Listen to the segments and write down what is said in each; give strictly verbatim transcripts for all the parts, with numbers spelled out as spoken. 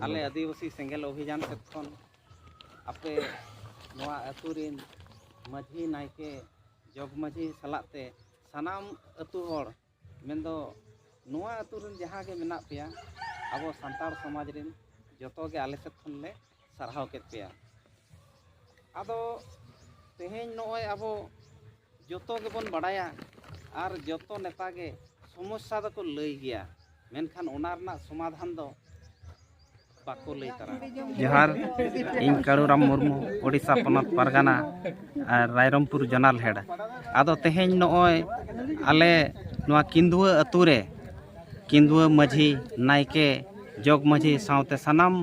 ᱟᱞᱮ ᱟᱹᱫᱤᱵᱟᱹᱥᱤ ᱥᱮᱸᱜᱮᱞ ᱚᱵᱷᱤᱡᱟᱱ ᱥᱮᱫ ᱠᱷᱚᱱ ᱟᱯᱮ ᱱᱚᱣᱟ ᱟᱹᱛᱩ ᱨᱤᱱ ᱢᱟᱹᱡᱷᱤ, ᱱᱟᱭᱠᱮ, ᱡᱚᱜᱽ ᱢᱟᱹᱡᱷᱤ ᱥᱟᱞᱟᱜ ᱛᱮ ᱥᱟᱱᱟᱢ ᱟᱹᱛᱩ ᱦᱚᱲ, ᱢᱮᱱᱫᱚ ᱱᱚᱣᱟ ᱟᱹᱛᱩ ᱨᱤᱱ ᱡᱟᱦᱟᱸ ᱜᱮ ᱢᱮᱱᱟᱜ ᱯᱮᱭᱟ, ᱟᱵᱚ ᱥᱟᱱᱛᱟᱲ ᱥᱚᱢᱟᱡᱽ ᱨᱤᱱ ᱡᱚᱛᱚ ᱜᱮ ᱟᱞᱮ ᱥᱮᱫ ᱠᱷᱚᱱ ᱞᱮ ᱥᱟᱨᱦᱟᱣ ᱠᱮᱫ ᱯᱮᱭᱟ᱾ ᱟᱫᱚ ᱛᱮᱦᱮᱧ ᱱᱚᱜᱼᱚᱭ ᱟᱵᱚ ᱡᱚᱛᱚ ᱜᱮᱵᱚᱱ ᱵᱟᱲᱟᱭᱟ ᱟᱨ ᱡᱚᱛᱚ ᱱᱮᱛᱟ ᱜᱮ ᱥᱚᱢᱚᱥᱥᱟ ᱫᱚᱠᱚ ᱞᱟᱹᱭ ᱜᱮᱭᱟ, ᱢᱮᱱᱠᱷᱟᱱ ᱚᱱᱟ ᱨᱮᱱᱟᱜ ᱥᱚᱢᱟᱫᱷᱟᱱ ᱫᱚ ᱵᱟᱠᱚ ᱞᱟᱹᱭ ᱛᱟᱨᱟ᱾ ᱡᱚᱦᱟᱨ, ᱤᱧ ᱠᱟᱲᱩᱨᱟᱢ ᱢᱩᱨᱢᱩ, ᱳᱰᱤᱥᱟ ᱯᱚᱱᱚᱛ ᱯᱟᱨᱜᱟᱱᱟ ᱟᱨ ᱨᱟᱭᱨᱚᱝᱯᱩᱨ ᱡᱚᱱᱟᱞ ᱦᱮᱰ᱾ ᱟᱫᱚ ᱛᱮᱦᱮᱧ ᱱᱚᱜᱼᱚᱭ ᱟᱞᱮ ᱱᱚᱣᱟ ᱠᱤᱸᱫᱩᱣᱟᱹ ᱟᱹᱛᱩ ᱨᱮ ᱠᱤᱸᱫᱩᱣᱟᱹ ᱢᱟᱹᱡᱷᱤ, ᱱᱟᱭᱠᱮ, ᱡᱚᱜᱽ ᱢᱟᱹᱡᱷᱤ ᱥᱟᱶᱛᱮ ᱥᱟᱱᱟᱢ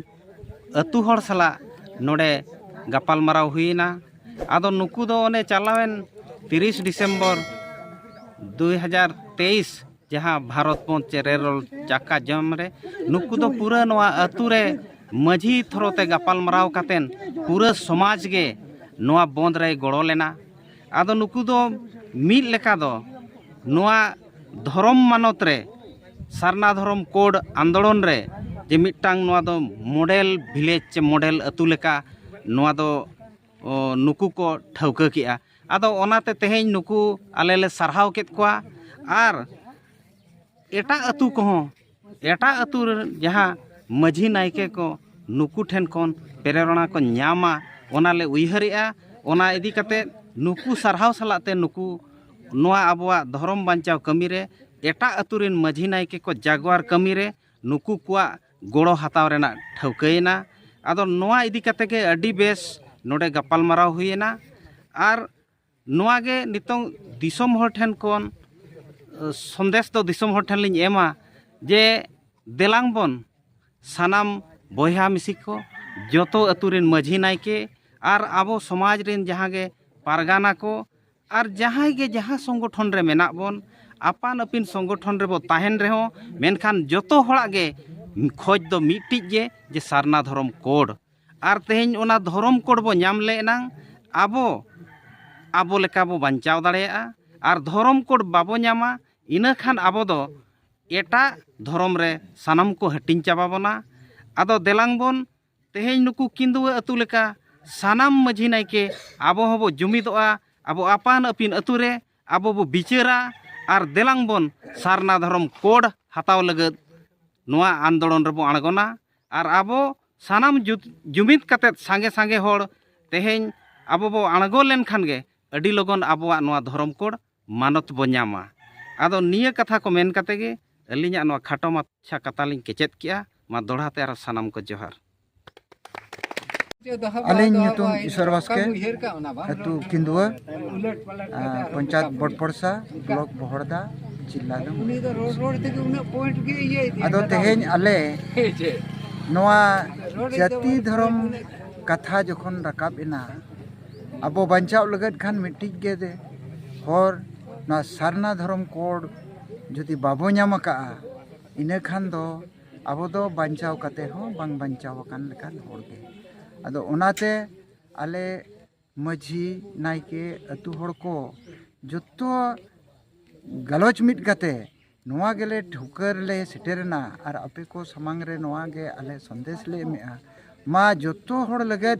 ᱟᱹᱛᱩ ᱦᱚᱲ ᱥᱟᱞᱟᱜ ᱱᱚᱰᱮ ᱜᱟᱯᱟᱞᱢᱟᱨᱟᱣ ᱦᱩᱭᱮᱱᱟ᱾ ᱟᱫᱚ ᱱᱩᱠᱩ ᱫᱚ ᱚᱱᱮ ᱪᱟᱞᱟᱣᱮᱱ ᱛᱤᱨᱤᱥ ᱰᱤᱥᱮᱢᱵᱚᱨ ᱫᱩᱭ ᱦᱟᱡᱟᱨ ᱛᱮᱭᱤᱥ, ᱡᱟᱦᱟᱸ ᱵᱷᱟᱨᱚᱛ ᱵᱚᱱᱫᱽ ᱪᱮ ᱨᱮᱞ ᱨᱚᱞ ᱪᱟᱠᱟ ᱡᱚᱢ ᱨᱮ, ᱱᱩᱠᱩ ᱫᱚ ᱯᱩᱨᱟᱹ ᱱᱚᱣᱟ ᱟᱹᱛᱩ ᱨᱮ ᱢᱟᱹᱡᱷᱤ ᱛᱷᱚᱨᱚ ᱛᱮ ᱜᱟᱯᱟᱞᱢᱟᱨᱟᱣ ᱠᱟᱛᱮᱱ ᱯᱩᱨᱟᱹ ᱥᱚᱢᱟᱡᱽ ᱜᱮ ᱱᱚᱣᱟ ᱵᱚᱱᱫᱽ ᱨᱮᱭ ᱜᱚᱲᱚ ᱞᱮᱱᱟ᱾ ᱟᱫᱚ ᱱᱩᱠᱩ ᱫᱚ ᱢᱤᱫ ᱞᱮᱠᱟ ᱫᱚ ᱱᱚᱣᱟ ᱫᱷᱚᱨᱚᱢ ᱢᱟᱱᱚᱛ ᱨᱮ, ᱥᱟᱨᱱᱟ ᱫᱷᱚᱨᱚᱢ ᱠᱳᱰ ᱟᱱᱫᱳᱞᱚᱱ ᱨᱮ ᱡᱮ ᱢᱤᱫᱴᱟᱝ ᱱᱚᱣᱟ ᱫᱚ ᱢᱚᱰᱮᱞ ᱵᱷᱤᱞᱮᱡᱽ ᱪᱮ ᱢᱚᱰᱮᱞ ᱟᱹᱛᱩ ᱞᱮᱠᱟ ᱱᱚᱣᱟ ᱫᱚ, ᱚ, ᱱᱩᱠᱩ ᱠᱚ ᱴᱷᱟᱹᱣᱠᱟᱹ ᱠᱮᱜᱼᱟ᱾ ᱟᱫᱚ ᱚᱱᱟᱛᱮ ᱛᱮᱦᱮᱧ ᱱᱩᱠᱩ ᱟᱞᱮ ᱞᱮ ᱥᱟᱨᱦᱟᱣ ᱠᱮᱫ ᱠᱚᱣᱟ᱾ ᱟᱨ ᱮᱴᱟᱜ ᱟᱹᱛᱩ ᱠᱚᱦᱚᱸ, ᱮᱴᱟᱜ ᱟᱹᱛᱩ ᱨᱮᱱ ᱡᱟᱦᱟᱸ ᱢᱟᱹᱡᱷᱤ ᱱᱟᱭᱠᱮ ᱠᱚ ᱱᱩᱠᱩ ᱴᱷᱮᱱ ᱠᱷᱚᱱ ᱯᱨᱮᱨᱚᱱᱟ ᱠᱚ ᱧᱟᱢᱟ, ᱚᱱᱟ ᱞᱮ ᱩᱭᱦᱟᱹᱨᱮᱜᱼᱟ᱾ ᱚᱱᱟ ᱤᱫᱤ ᱠᱟᱛᱮ ᱱᱩᱠᱩ ᱥᱟᱨᱦᱟᱣ ᱥᱟᱞᱟᱜ ᱛᱮ ᱱᱩᱠᱩ ᱱᱚᱣᱟ ᱟᱵᱚᱣᱟᱜ ᱫᱷᱚᱨᱚᱢ ᱵᱟᱧᱪᱟᱣ ᱠᱟᱹᱢᱤ ᱨᱮ ᱮᱴᱟᱜ ᱟᱹᱛᱩ ᱨᱮᱱ ᱢᱟᱹᱡᱷᱤ ᱱᱟᱭᱠᱮ ᱠᱚ ᱡᱟᱜᱣᱟᱨ ᱠᱟᱹᱢᱤ ᱨᱮ ᱱᱩᱠᱩ ᱠᱚᱣᱟᱜ ᱜᱚᱲᱚ ᱦᱟᱛᱟᱣ ᱨᱮᱱᱟᱜ ᱴᱷᱟᱹᱣᱠᱟᱹᱭᱮᱱᱟ᱾ ᱟᱫᱚ ᱱᱚᱣᱟ ᱤᱫᱤ ᱠᱟᱛᱮ ᱜᱮ ᱟᱹᱰᱤ ᱵᱮᱥ ᱱᱚᱰᱮ ᱜᱟᱯᱟᱞᱢᱟᱨᱟᱣ ᱦᱩᱭᱮᱱᱟ᱾ ᱟᱨ ᱱᱚᱣᱟ ᱜᱮ ᱱᱤᱛᱚᱝ ᱫᱤᱥᱚᱢ ᱦᱚᱲ ᱴᱷᱮᱱ ᱠᱷᱚᱱ, ᱮ, ᱥᱚᱱᱫᱮᱥ ᱫᱚ ᱫᱤᱥᱚᱢ ᱦᱚᱲ ᱴᱷᱮᱱ ᱞᱤᱧ ᱮᱢᱟ ᱡᱮ ᱫᱮᱞᱟᱝ ᱵᱚᱱ ᱥᱟᱱᱟᱢ ᱵᱚᱭᱦᱟ ᱢᱤᱥᱤ ᱠᱚ, ᱡᱚᱛᱚ ᱟᱹᱛᱩ ᱨᱮᱱ ᱢᱟᱹᱡᱷᱤ ᱱᱟᱭᱠᱮ ᱟᱨ ᱟᱵᱚ ᱥᱚᱢᱟᱡᱽ ᱨᱮᱱ ᱡᱟᱦᱟᱸ ᱜᱮ ᱯᱟᱨᱜᱟᱱᱟ ᱠᱚ ᱟᱨ ᱡᱟᱦᱟᱸᱭ ᱜᱮ ᱡᱟᱦᱟᱸ ᱥᱚᱝᱜᱚᱴᱷᱚᱱ ᱨᱮ ᱢᱮᱱᱟᱜ ᱵᱚᱱ, ᱟᱯᱟᱱ ᱟᱹᱯᱤᱱ ᱥᱚᱝᱜᱚᱴᱷᱚᱱ ᱨᱮᱵᱚ ᱛᱟᱦᱮᱱ ᱨᱮᱦᱚᱸ, ᱢᱮᱱᱠᱷᱟᱱ ᱡᱚᱛᱚ ᱦᱚᱲᱟᱜ ᱜᱮ ᱠᱷᱚᱡᱽ ᱫᱚ ᱢᱤᱫᱴᱤᱡ ᱜᱮ, ᱡᱮ ᱥᱟᱨᱱᱟ ᱫᱷᱚᱨᱚᱢ ᱠᱳᱰ᱾ ᱟᱨ ᱛᱮᱦᱮᱧ ᱚᱱᱟ ᱫᱷᱚᱨᱚᱢ ᱠᱳᱰ ᱵᱚ ᱧᱟᱢ ᱞᱮ ᱮᱱᱟᱝ ᱟᱵᱚ, ᱟᱵᱚ ᱞᱮᱠᱟ ᱵᱚ ᱵᱟᱧᱪᱟᱣ ᱫᱟᱲᱮᱭᱟᱜᱼᱟ᱾ ᱟᱨ ᱫᱷᱚᱨᱚᱢ ᱠᱳᱰ ᱵᱟᱵᱚ ᱧᱟᱢᱟ, ᱤᱱᱟᱹ ᱠᱷᱟᱱ ᱟᱵᱚ ᱫᱚ ᱮᱴᱟᱜ ᱫᱷᱚᱨᱚᱢ ᱨᱮ ᱥᱟᱱᱟᱢ ᱠᱚ ᱦᱟᱹᱴᱤᱧ ᱪᱟᱵᱟ ᱵᱚᱱᱟ᱾ ᱟᱫᱚ ᱫᱮᱞᱟᱝ ᱵᱚᱱ ᱛᱮᱦᱮᱧ ᱱᱩᱠᱩ ᱠᱤᱸᱫᱩᱣᱟᱹ ᱟᱹᱛᱩ ᱞᱮᱠᱟ ᱥᱟᱱᱟᱢ ᱢᱟᱹᱡᱷᱤ ᱱᱟᱭᱠᱮ ᱟᱵᱚ ᱦᱚᱸᱵᱚ ᱡᱩᱢᱤᱫᱚᱜᱼᱟ, ᱟᱵᱚ ᱟᱯᱟᱱ ᱟᱹᱯᱤᱱ ᱟᱹᱛᱩ ᱨᱮ ᱟᱵᱚ ᱵᱚ ᱵᱤᱪᱟᱹᱨᱟ, ᱟᱨ ᱫᱮᱞᱟᱝ ᱵᱚᱱ ᱥᱟᱨᱱᱟ ᱫᱷᱚᱨᱚᱢ ᱠᱳᱰ ᱦᱟᱛᱟᱣ ᱞᱟᱹᱜᱤᱫ ᱱᱚᱣᱟ ᱟᱱᱫᱳᱞᱚᱱ ᱨᱮᱵᱚ ᱟᱬᱜᱚᱱᱟ᱾ ᱟᱨ ᱟᱵᱚ ᱥᱟᱱᱟᱢ ᱡᱩᱛ-, ᱡᱩᱢᱤᱫ ᱠᱟᱛᱮᱫ ᱥᱟᱸᱜᱮ ᱥᱟᱸᱜᱮ ᱦᱚᱲ ᱛᱮᱦᱮᱧ ᱟᱵᱚ ᱵᱚ ᱟᱬᱜᱚ ᱞᱮᱱᱠᱷᱟᱱ ᱜᱮ ᱟᱹᱰᱤ ᱞᱚᱜᱚᱱ ᱟᱵᱚᱣᱟᱜ ᱱᱚᱣᱟ ᱫᱷᱚᱨᱚᱢ ᱠᱳᱰ ᱢᱟᱱᱚᱛ ᱵᱚ ᱧᱟᱢᱟ᱾ ᱟᱫᱚ ᱱᱤᱭᱟᱹ ᱠᱟᱛᱷᱟ ᱠᱚ ᱢᱮᱱ ᱠᱟᱛᱮ ᱜᱮ ᱟᱹᱞᱤᱧᱟᱜ ᱱᱚᱣᱟ ᱠᱷᱟᱴᱚ ᱢᱟᱪᱷᱟ ᱠᱟᱛᱷᱟ ᱞᱤᱧ ᱠᱮᱪᱮᱫ ᱠᱮᱜᱼᱟ᱾ ᱢᱟ ᱫᱚᱦᱲᱟ ᱛᱮ ᱟᱨᱚ ᱥᱟᱱᱟᱢ ᱠᱚ ᱡᱚᱦᱟᱨ᱾ ᱟᱹᱞᱤᱧ ᱧᱩᱛᱩᱢ ᱤᱥᱚᱨ ᱵᱟᱥᱠᱮ, ᱟᱹᱛᱩ ᱠᱤᱸᱫᱩᱣᱟᱹ, ᱟᱨ ᱯᱚᱧᱪᱟᱭᱮᱛ ᱵᱚᱰᱯᱚᱲᱥᱟ, ᱵᱞᱚᱠ ᱵᱚᱦᱚᱲᱫᱟ, ᱡᱤᱞᱟ ᱫᱚ᱾ ᱟᱫᱚ ᱛᱮᱦᱮᱧ ᱟᱞᱮ ᱱᱚᱣᱟ ᱡᱟᱹᱛᱤ ᱫᱷᱚᱨᱚᱢ ᱠᱟᱛᱷᱟ ᱡᱚᱠᱷᱚᱱ ᱨᱟᱠᱟᱵ ᱮᱱᱟ, ᱟᱵᱚ ᱵᱟᱧᱪᱟᱣ ᱞᱟᱹᱜᱤᱫ ᱠᱷᱟᱱ ᱢᱤᱫᱴᱤᱡ ᱜᱮ ᱦᱚᱨ, ᱱᱚᱣᱟ ᱥᱟᱨᱱᱟ ᱫᱷᱚᱨᱚᱢ ᱠᱳᱰ ᱡᱩᱫᱤ ᱵᱟᱵᱚ ᱧᱟᱢ ᱟᱠᱟᱫᱼᱟ, ᱤᱱᱟᱹ ᱠᱷᱟᱱ ᱫᱚ ᱟᱵᱚ ᱫᱚ ᱵᱟᱧᱪᱟᱣ ᱠᱟᱛᱮ ᱦᱚᱸ ᱵᱟᱝ ᱵᱟᱧᱪᱟᱣ ᱟᱠᱟᱱ ᱞᱮᱠᱟᱱ ᱦᱚᱲ ᱜᱮ᱾ ᱟᱫᱚ ᱚᱱᱟᱛᱮ ᱟᱞᱮ ᱢᱟᱹᱡᱷᱤ, ᱱᱟᱭᱠᱮ, ᱟᱹᱛᱩ ᱦᱚᱲ ᱠᱚ ᱡᱚᱛᱚ ᱜᱟᱞᱚᱪ ᱢᱤᱫ ᱠᱟᱛᱮ ᱱᱚᱣᱟ ᱜᱮᱞᱮ ᱴᱷᱟᱹᱣᱠᱟᱹ ᱨᱮᱞᱮ ᱥᱮᱴᱮᱨᱮᱱᱟ ᱟᱨ ᱟᱯᱮ ᱠᱚ ᱥᱟᱢᱟᱝ ᱨᱮ ᱱᱚᱣᱟ ᱜᱮ ᱟᱞᱮ ᱥᱚᱱᱫᱮᱥ ᱞᱮ ᱮᱢᱮᱜᱼᱟ᱾ ᱢᱟ ᱡᱚᱛᱚ ᱦᱚᱲ ᱞᱟᱹᱜᱤᱫ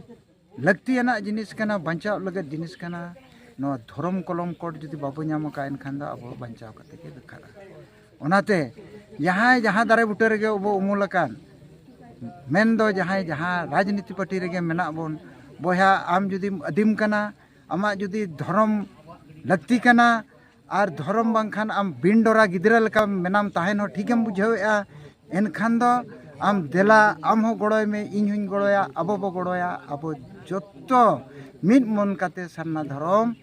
ᱞᱟᱹᱠᱛᱤᱭᱟᱱᱟᱜ ᱡᱤᱱᱤᱥ ᱠᱟᱱᱟ, ᱵᱟᱧᱪᱟᱣ ᱞᱟᱹᱜᱤᱫ ᱡᱤᱱᱤᱥ ᱠᱟᱱᱟ᱾ ᱱᱚᱣᱟ ᱫᱷᱚᱨᱚᱢ ᱠᱚᱞᱚᱢ ᱠᱳᱰ ᱡᱩᱫᱤ ᱵᱟᱵᱚ ᱧᱟᱢ ᱟᱠᱟᱫ, ᱮᱱᱠᱷᱟᱱ ᱫᱚ ᱟᱵᱚ ᱵᱟᱧᱪᱟᱣ ᱠᱟᱛᱮ ᱜᱮ ᱵᱮᱠᱟᱨᱟ᱾ ᱚᱱᱟᱛᱮ ᱡᱟᱦᱟᱸᱭ ᱡᱟᱦᱟᱸ ᱫᱟᱨᱮ ᱵᱩᱴᱟᱹ ᱨᱮᱜᱮ ᱵᱚ ᱩᱢᱩᱞ ᱟᱠᱟᱱ, ᱢᱮᱱᱫᱚ ᱡᱟᱦᱟᱸᱭ ᱡᱟᱦᱟᱸ ᱨᱟᱡᱽᱱᱤᱛᱤ ᱯᱟᱨᱴᱤ ᱨᱮᱜᱮ ᱢᱮᱱᱟᱜ ᱵᱚᱱ, ᱵᱚᱭᱦᱟ, ᱟᱢ ᱡᱩᱫᱤᱢ ᱟᱹᱫᱤᱢ ᱠᱟᱱᱟ, ᱟᱢᱟᱜ ᱡᱩᱫᱤ ᱫᱷᱚᱨᱚᱢ ᱞᱟᱹᱠᱛᱤ ᱠᱟᱱᱟ, ᱟᱨ ᱫᱷᱚᱨᱚᱢ ᱵᱟᱝᱠᱷᱟᱱ ᱟᱢ ᱵᱤᱱ ᱰᱚᱨᱟ ᱜᱤᱫᱽᱨᱟᱹ ᱞᱮᱠᱟ ᱢᱮᱱᱟᱢ ᱛᱟᱦᱮᱱ ᱦᱚᱸ ᱴᱷᱤᱠᱮᱢ ᱵᱩᱡᱷᱟᱹᱣᱮᱫᱼᱟ, ᱮᱱᱠᱷᱟᱱ ᱫᱚ ᱟᱢ ᱫᱮᱞᱟ, ᱟᱢ ᱦᱚᱸ ᱜᱚᱲᱚᱭ ᱢᱮ, ᱤᱧ ᱦᱚᱸᱧ ᱜᱚᱲᱚᱭᱟ, ᱟᱵᱚ ᱵᱚ ᱜᱚᱲᱚᱭᱟ, ᱟᱵᱚ ᱡᱚᱛᱚ ᱢᱤᱫ ᱢᱚᱱ ᱠᱟᱛᱮ ᱥᱟᱨᱱᱟ ᱫᱷᱚᱨᱚᱢ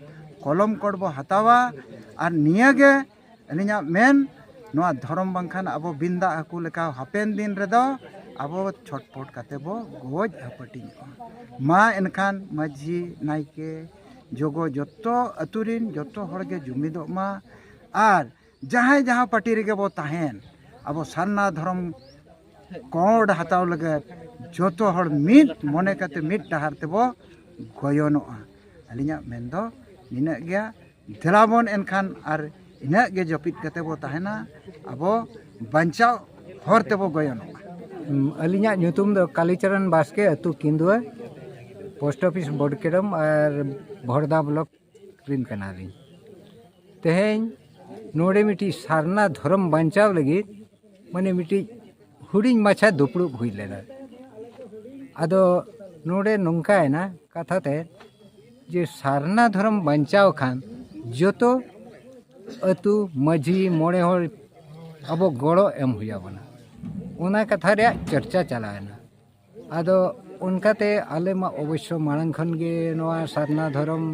ᱠᱚᱞᱚᱢ ᱠᱳᱰ ᱵᱚ ᱦᱟᱛᱟᱣᱟ᱾ ᱟᱨ ᱱᱤᱭᱟᱹᱜᱮ ᱟᱹᱞᱤᱧᱟᱜ ᱢᱮᱱ, ᱱᱚᱣᱟ ᱫᱷᱚᱨᱚᱢ ᱵᱟᱝᱠᱷᱟᱱ ᱟᱵᱚ ᱵᱤᱱ ᱫᱟᱜ ᱦᱟᱹᱠᱩ ᱞᱮᱠᱟ ᱦᱟᱯᱮᱱ ᱫᱤᱱ ᱨᱮᱫᱚ ᱟᱵᱚ ᱪᱷᱚᱴᱯᱚᱴ ᱠᱟᱛᱮ ᱵᱚ ᱜᱚᱡ ᱦᱟᱹᱯᱟᱹᱴᱤᱧᱚᱜᱼᱟ᱾ ᱢᱟ ᱮᱱᱠᱷᱟᱱ ᱢᱟᱹᱡᱷᱤ, ᱱᱟᱭᱠᱮ, ᱡᱚᱜᱚ, ᱡᱚᱛᱚ ᱟᱹᱛᱩ ᱨᱤᱱ ᱡᱚᱛᱚ ᱦᱚᱲ ᱜᱮ ᱡᱩᱢᱤᱫᱚᱜ ᱢᱟ᱾ ᱟᱨ ᱡᱟᱦᱟᱸᱭ ᱡᱟᱦᱟᱸ ᱯᱟᱨᱴᱤ ᱨᱮᱜᱮ ᱵᱚ ᱛᱟᱦᱮᱱ, ᱟᱵᱚ ᱥᱟᱨᱱᱟ ᱫᱷᱚᱨᱚᱢ ᱠᱳᱰ ᱦᱟᱛᱟᱣ ᱞᱟᱹᱜᱤᱫ ᱡᱚᱛᱚ ᱦᱚᱲ ᱢᱤᱫ ᱢᱚᱱᱮ ᱠᱟᱛᱮ ᱢᱤᱫ ᱰᱟᱦᱟᱨ ᱛᱮᱵᱚ ᱜᱚᱭᱚᱱᱚᱜᱼᱟ᱾ ᱟᱹᱞᱤᱧᱟᱜ ᱢᱮᱱ ᱫᱚ ᱱᱤᱱᱟᱹᱜ ᱜᱮᱭᱟ᱾ ᱫᱮᱞᱟ ᱵᱚᱱ ᱮᱱᱠᱷᱟᱱ ᱟᱨ ᱤᱱᱟᱹᱜ ᱜᱮ ᱡᱟᱹᱯᱤᱫ ᱠᱟᱛᱮ ᱵᱚ ᱛᱟᱦᱮᱱᱟ, ᱟᱵᱚ ᱵᱟᱧᱪᱟᱣ ᱦᱚᱨ ᱛᱮᱵᱚ ᱜᱚᱭᱚᱱᱚᱜᱼᱟ᱾ ᱟᱹᱞᱤᱧᱟᱜ ᱧᱩᱛᱩᱢ ᱫᱚ ᱠᱟᱞᱤᱪᱚᱨᱚᱱ ᱵᱟᱥᱠᱮ, ᱟᱹᱛᱩ ᱠᱤᱸᱫᱩᱣᱟᱹ, ᱯᱳᱥᱴ ᱚᱯᱷᱤᱥ ᱵᱚᱰᱠᱮᱰᱚᱢ ᱟᱨ ᱵᱷᱚᱲᱫᱟ ᱵᱞᱚᱠ ᱨᱤᱱ ᱠᱟᱱᱟᱞᱤᱧ᱾ ᱛᱮᱦᱮᱧ ᱱᱚᱰᱮ ᱢᱤᱫᱴᱤᱡ ᱥᱟᱨᱱᱟ ᱫᱷᱚᱨᱚᱢ ᱵᱟᱧᱪᱟᱣ ᱞᱟᱹᱜᱤᱫ ᱢᱟᱱᱮ ᱢᱤᱫᱴᱤᱡ ᱦᱩᱰᱤᱧ ᱢᱟᱪᱷᱟ ᱫᱩᱯᱲᱩᱵ ᱦᱩᱭ ᱞᱮᱱᱟ᱾ ᱟᱫᱚ ᱱᱚᱰᱮ ᱱᱚᱝᱠᱟᱭᱮᱱᱟ ᱠᱟᱛᱷᱟ ᱛᱮ, ᱡᱮ ᱥᱟᱨᱱᱟ ᱫᱷᱚᱨᱚᱢ ᱵᱟᱧᱪᱟᱣ ᱠᱷᱟᱱ ᱡᱚᱛᱚ ᱟᱹᱛᱩ ᱢᱟᱹᱡᱷᱤ ᱢᱚᱬᱮ ᱦᱚᱲ ᱟᱵᱚ ᱜᱚᱲᱚ ᱮᱢ ᱦᱩᱭ ᱟᱵᱚᱱᱟ, ᱚᱱᱟ ᱠᱟᱛᱷᱟ ᱨᱮᱭᱟᱜ ᱪᱚᱨᱪᱟ ᱪᱟᱞᱟᱣᱮᱱᱟ᱾ ᱟᱫᱚ ᱚᱱᱠᱟᱛᱮ ᱟᱞᱮ ᱢᱟ ᱚᱵᱚᱥᱥᱚ ᱢᱟᱲᱟᱝ ᱠᱷᱚᱱ ᱜᱮ ᱱᱚᱣᱟ ᱥᱟᱨᱱᱟ ᱫᱷᱚᱨᱚᱢ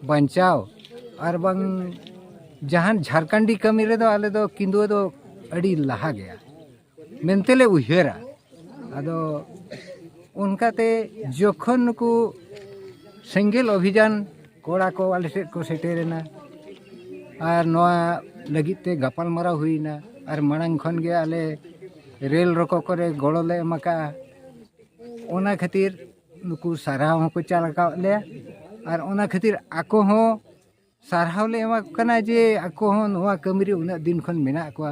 ᱵᱟᱧᱪᱟᱣ ᱟᱨ ᱵᱟᱝ ᱡᱟᱦᱟᱱ ᱡᱷᱟᱨᱠᱷᱚᱸᱰᱤ ᱠᱟᱹᱢᱤ ᱨᱮᱫᱚ ᱟᱞᱮ ᱫᱚ ᱠᱤᱸᱫᱩᱣᱟᱹ ᱫᱚ ᱟᱹᱰᱤ ᱞᱟᱦᱟ ᱜᱮᱭᱟ ᱢᱮᱱᱛᱮ ᱞᱮ ᱩᱭᱦᱟᱹᱨᱟ᱾ ᱟᱫᱚ ᱚᱱᱠᱟᱛᱮ ᱡᱚᱠᱷᱚᱱ ᱱᱩᱠᱩ ᱥᱮᱸᱜᱮᱞ ᱚᱵᱷᱤᱡᱟᱱ ᱠᱚᱲᱟ ᱠᱚ ᱟᱞᱮ ᱥᱮᱫ ᱠᱚ ᱥᱮᱴᱮᱨᱮᱱᱟ ᱟᱨ ᱱᱚᱣᱟ ᱞᱟᱹᱜᱤᱫ ᱛᱮ ᱜᱟᱯᱟᱞᱢᱟᱨᱟᱣ ᱦᱩᱭᱱᱟ᱾ ᱟᱨ ᱢᱟᱲᱟᱝ ᱠᱷᱚᱱ ᱜᱮ ᱟᱞᱮ ᱨᱮᱞ ᱨᱚᱠᱚ ᱠᱚᱨᱮ ᱜᱚᱲᱚ ᱞᱮ ᱮᱢ ᱟᱠᱟᱫᱼᱟ᱾ ᱚᱱᱟ ᱠᱷᱟᱹᱛᱤᱨ ᱱᱩᱠᱩ ᱥᱟᱨᱦᱟᱣ ᱦᱚᱸᱠᱚ ᱪᱟᱞ ᱟᱠᱟᱫ ᱞᱮᱭᱟ ᱟᱨ ᱚᱱᱟ ᱠᱷᱟᱹᱛᱤᱨ ᱟᱠᱚ ᱦᱚᱸ ᱥᱟᱨᱦᱟᱣ ᱞᱮ ᱮᱢᱟ ᱠᱚ ᱠᱟᱱᱟ ᱡᱮ ᱟᱠᱚ ᱦᱚᱸ ᱱᱚᱣᱟ ᱠᱟᱹᱢᱤ ᱨᱮ ᱩᱱᱟᱹᱜ ᱫᱤᱱ ᱠᱷᱚᱱ ᱢᱮᱱᱟᱜ ᱠᱚᱣᱟ,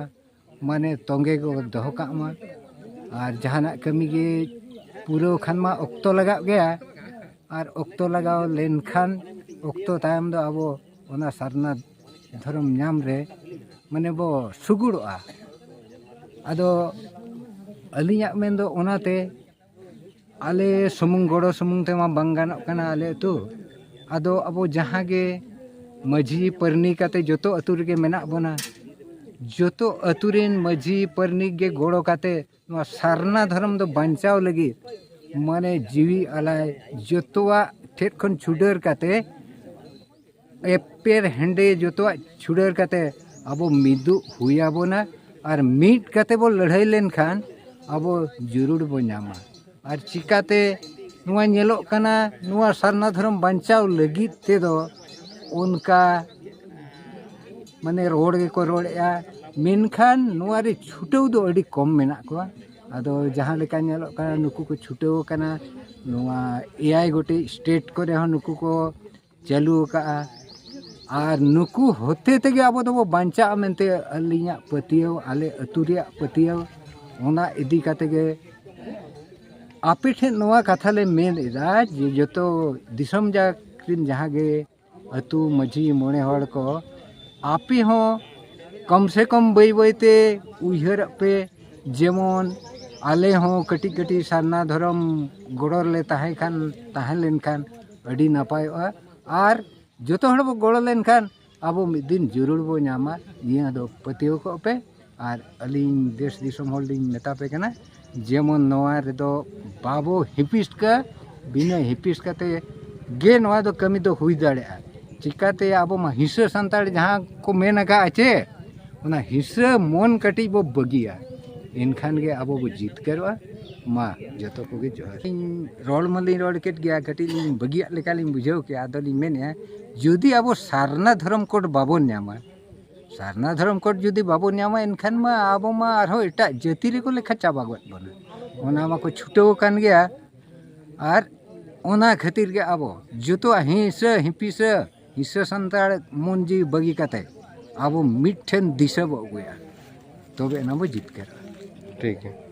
ᱢᱟᱱᱮ ᱛᱚᱸᱜᱮ ᱠᱚ ᱫᱚᱦᱚ ᱠᱟᱜ ᱢᱟ᱾ ᱟᱨ ᱡᱟᱦᱟᱱᱟᱜ ᱠᱟᱹᱢᱤ ᱜᱮ ᱯᱩᱨᱟᱹᱣ ᱠᱷᱟᱱ ᱢᱟ ᱚᱠᱛᱚ ᱞᱟᱜᱟᱜ ᱜᱮᱭᱟ, ᱟᱨ ᱚᱠᱛᱚ ᱞᱟᱜᱟᱣ ᱞᱮᱱᱠᱷᱟᱱ ᱚᱠᱛᱚ ᱛᱟᱭᱚᱢ ᱫᱚ ᱟᱵᱚ ᱚᱱᱟ ᱥᱟᱨᱱᱟ ᱫᱷᱚᱨᱚᱢ ᱧᱟᱢ ᱨᱮ ᱢᱟᱱᱮ ᱵᱚ ᱥᱩᱜᱩᱲᱚᱜᱼᱟ᱾ ᱟᱫᱚ ᱟᱹᱞᱤᱧᱟᱜ ᱢᱮᱱ ᱫᱚ ᱚᱱᱟᱛᱮ ᱟᱞᱮ ᱥᱩᱢᱩᱝ ᱜᱚᱲᱚ ᱥᱩᱢᱩᱝ ᱛᱮᱢᱟ ᱵᱟᱝ ᱜᱟᱱᱚᱜ ᱠᱟᱱᱟ ᱟᱞᱮ ᱟᱹᱛᱩ᱾ ᱟᱫᱚ ᱟᱵᱚ ᱡᱟᱦᱟᱸ ᱜᱮ ᱢᱟᱹᱡᱷᱤ ᱯᱟᱹᱨᱱᱤ ᱠᱟᱛᱮ ᱡᱚᱛᱚ ᱟᱹᱛᱩ ᱨᱮᱜᱮ ᱢᱮᱱᱟᱜ ᱵᱚᱱᱟ, ᱡᱚᱛᱚ ᱟᱹᱛᱩ ᱨᱮᱱ ᱢᱟᱹᱡᱷᱤ ᱯᱟᱹᱨᱱᱤ ᱜᱮ ᱜᱚᱲᱚ ᱠᱟᱛᱮ ᱱᱚᱣᱟ ᱥᱟᱨᱱᱟ ᱫᱷᱚᱨᱚᱢ ᱫᱚ ᱵᱟᱧᱪᱟᱣ ᱞᱟᱹᱜᱤᱫ ᱢᱟᱱᱮ ᱡᱤᱣᱤ ᱟᱞᱟᱭ ᱡᱚᱛᱚᱣᱟᱜ ᱴᱷᱮᱡ ᱠᱷᱚᱱ ᱪᱷᱩᱰᱟᱹᱨ ᱠᱟᱛᱮ ᱮᱯᱮᱨ ᱦᱮᱸᱰᱮ ᱡᱚᱛᱚᱣᱟᱜ ᱪᱷᱩᱰᱟᱹᱨ ᱠᱟᱛᱮ ᱟᱵᱚ ᱢᱤᱫᱩᱜ ᱦᱩᱭ ᱟᱵᱚᱱᱟ᱾ ᱟᱨ ᱢᱤᱫ ᱠᱟᱛᱮ ᱵᱚ ᱞᱟᱹᱲᱦᱟᱹᱭ ᱞᱮᱱᱠᱷᱟᱱ ᱟᱵᱚ ᱡᱟᱹᱨᱩᱲ ᱵᱚ ᱧᱟᱢᱟ᱾ ᱟᱨ ᱪᱤᱠᱟᱛᱮ ᱱᱚᱣᱟ ᱧᱮᱞᱚᱜ ᱠᱟᱱᱟ, ᱱᱚᱣᱟ ᱥᱟᱨᱱᱟ ᱫᱷᱚᱨᱚᱢ ᱵᱟᱧᱪᱟᱣ ᱞᱟᱹᱜᱤᱫ ᱛᱮᱫᱚ ᱚᱱᱠᱟ ᱢᱟᱱᱮ ᱨᱚᱲ ᱜᱮᱠᱚ ᱨᱚᱲᱮᱫᱼᱟ, ᱢᱮᱱᱠᱷᱟᱱ ᱱᱚᱣᱟ ᱨᱮ ᱪᱷᱩᱴᱟᱹᱣ ᱫᱚ ᱟᱹᱰᱤ ᱠᱚᱢ ᱢᱮᱱᱟᱜ ᱠᱚᱣᱟ᱾ ᱟᱫᱚ ᱡᱟᱦᱟᱸ ᱞᱮᱠᱟ ᱧᱮᱞᱚᱜ ᱠᱟᱱᱟ, ᱱᱩᱠᱩ ᱠᱚ ᱪᱷᱩᱴᱟᱹᱣ ᱟᱠᱟᱱᱟ, ᱱᱚᱣᱟ ᱮᱭᱟᱭ ᱜᱚᱴᱮᱡ ᱥᱴᱮᱴ ᱠᱚᱨᱮ ᱦᱚᱸ ᱱᱩᱠᱩ ᱠᱚ ᱪᱟᱹᱞᱩ ᱟᱠᱟᱫᱼᱟ᱾ ᱟᱨ ᱱᱩᱠᱩ ᱦᱚᱛᱮ ᱛᱮᱜᱮ ᱟᱵᱚ ᱫᱚᱵᱚ ᱵᱟᱧᱪᱟᱜᱼᱟ ᱢᱮᱱᱛᱮ ᱟᱹᱞᱤᱧᱟᱜ ᱯᱟᱹᱛᱭᱟᱹᱣ, ᱟᱞᱮ ᱟᱹᱛᱩ ᱨᱮᱭᱟᱜ ᱯᱟᱹᱛᱭᱟᱹᱣ᱾ ᱚᱱᱟ ᱤᱫᱤ ᱠᱟᱛᱮ ᱜᱮ ᱟᱯᱮ ᱴᱷᱮᱱ ᱱᱚᱣᱟ ᱠᱟᱛᱷᱟ ᱞᱮ ᱢᱮᱱ ᱮᱫᱟ ᱡᱮ ᱡᱚᱛᱚ ᱫᱤᱥᱚᱢ ᱡᱟᱠ ᱨᱮᱱ ᱡᱟᱦᱟᱸ ᱜᱮ ᱟᱹᱛᱩ ᱢᱟᱹᱡᱷᱤ ᱢᱚᱬᱮ ᱦᱚᱲ ᱠᱚ, ᱟᱯᱮ ᱦᱚᱸ ᱠᱚᱢ ᱥᱮ ᱠᱚᱢ ᱵᱟᱹᱭ ᱵᱟᱹᱭ ᱛᱮ ᱩᱭᱦᱟᱹᱨᱚᱜ ᱯᱮ, ᱡᱮᱢᱚᱱ ᱟᱞᱮ ᱦᱚᱸ ᱠᱟᱹᱴᱤᱡ ᱠᱟᱹᱴᱤᱡ ᱥᱟᱨᱱᱟ ᱫᱷᱚᱨᱚᱢ ᱜᱚᱲᱚ ᱨᱮᱞᱮ ᱛᱟᱦᱮᱸ ᱠᱷᱟᱱ, ᱛᱟᱦᱮᱸ ᱞᱮᱱᱠᱷᱟᱱ ᱟᱹᱰᱤ ᱱᱟᱯᱟᱭᱚᱜᱼᱟ᱾ ᱟᱨ ᱡᱚᱛᱚ ᱦᱚᱲ ᱵᱚ ᱜᱚᱲᱚ ᱞᱮᱱᱠᱷᱟᱱ ᱟᱵᱚ ᱢᱤᱫ ᱫᱤᱱ ᱡᱟᱹᱨᱩᱲ ᱵᱚ ᱧᱟᱢᱟ, ᱱᱤᱭᱟᱹ ᱫᱚ ᱯᱟᱹᱛᱭᱟᱹᱣ ᱠᱚᱜ ᱯᱮ᱾ ᱟᱨ ᱟᱹᱞᱤᱧ ᱫᱮᱥ ᱫᱤᱥᱚᱢ ᱦᱚᱲ ᱞᱤᱧ ᱢᱮᱛᱟ ᱯᱮ ᱠᱟᱱᱟ, ᱡᱮᱢᱚᱱ ᱱᱚᱣᱟ ᱨᱮᱫᱚ ᱵᱟᱵᱚ ᱦᱤᱯᱤᱥ ᱠᱟ, ᱵᱤᱱᱟᱹ ᱦᱤᱯᱤᱥ ᱠᱟᱛᱮ ᱜᱮ ᱱᱚᱣᱟ ᱫᱚ ᱠᱟᱹᱢᱤ ᱫᱚ ᱦᱩᱭ ᱫᱟᱲᱮᱭᱟᱜᱼᱟ᱾ ᱪᱤᱠᱟᱛᱮ ᱟᱵᱚ ᱢᱟ ᱦᱤᱸᱥᱟᱹ ᱥᱟᱱᱛᱟᱲ ᱡᱟᱦᱟᱸ ᱠᱚ ᱢᱮᱱ ᱟᱠᱟᱫᱼᱟ ᱪᱮ, ᱚᱱᱟ ᱦᱤᱸᱥᱟᱹ ᱢᱚᱱ ᱠᱟᱹᱴᱤᱡ ᱵᱚ ᱵᱟᱹᱜᱤᱭᱟ, ᱮᱱᱠᱷᱟᱱ ᱜᱮ ᱟᱵᱚ ᱵᱚ ᱡᱤᱛᱠᱟᱹᱨᱚᱜᱼᱟ᱾ ᱢᱟ ᱡᱚᱛᱚ ᱠᱚᱜᱮ ᱡᱚᱦᱟᱨ᱾ ᱤᱧ ᱨᱚᱲ ᱢᱟᱞᱤᱧ ᱨᱚᱲ ᱠᱮᱫ ᱜᱮᱭᱟ, ᱠᱟᱹᱴᱤᱡ ᱞᱤᱧ ᱵᱟᱹᱜᱤᱭᱟᱜ ᱞᱮᱠᱟᱞᱤᱧ ᱵᱩᱡᱷᱟᱹᱣ ᱠᱮᱜᱼᱟ᱾ ᱟᱫᱚᱞᱤᱧ ᱢᱮᱱᱮᱫᱼᱟ, ᱡᱩᱫᱤ ᱟᱵᱚ ᱥᱟᱨᱱᱟ ᱫᱷᱚᱨᱚᱢ ᱠᱳᱰ ᱵᱟᱵᱚᱱ ᱧᱟᱢᱟ, ᱥᱟᱨᱱᱟ ᱫᱷᱚᱨᱚᱢ ᱠᱳᱰ ᱡᱩᱫᱤ ᱵᱟᱵᱚᱱ ᱧᱟᱢᱟ, ᱮᱱᱠᱷᱟᱱ ᱢᱟ ᱟᱵᱚ ᱢᱟ ᱟᱨᱦᱚᱸ ᱮᱴᱟᱜ ᱡᱟᱹᱛᱤ ᱨᱮᱠᱚ ᱞᱮᱠᱷᱟ ᱪᱟᱵᱟ ᱜᱚᱫ ᱵᱚᱱᱟ᱾ ᱚᱱᱟ ᱢᱟᱠᱚ ᱪᱷᱩᱴᱟᱹᱣ ᱟᱠᱟᱱ ᱜᱮᱭᱟ᱾ ᱟᱨ ᱚᱱᱟ ᱠᱷᱟᱹᱛᱤᱨ ᱜᱮ ᱟᱵᱚ ᱡᱚᱛᱚᱣᱟᱜ ᱦᱤᱸᱥᱟᱹ ᱦᱤᱯᱤᱥᱟᱹ, ᱦᱤᱸᱥᱟᱹ ᱥᱟᱱᱛᱟᱲ ᱢᱚᱱ ᱡᱤᱣᱤ ᱵᱟᱹᱜᱤ ᱠᱟᱛᱮ ᱟᱵᱚ ᱢᱤᱫᱴᱷᱮᱱ ᱫᱤᱥᱟᱹ ᱵᱚ ᱟᱹᱜᱩᱭᱟ, ᱛᱚᱵᱮ ᱮᱱᱟ ᱵᱚ ᱡᱤᱛᱠᱟᱹᱨᱚᱜᱼᱟ᱾ ᱴᱷᱤᱠ ᱜᱮᱭᱟ᱾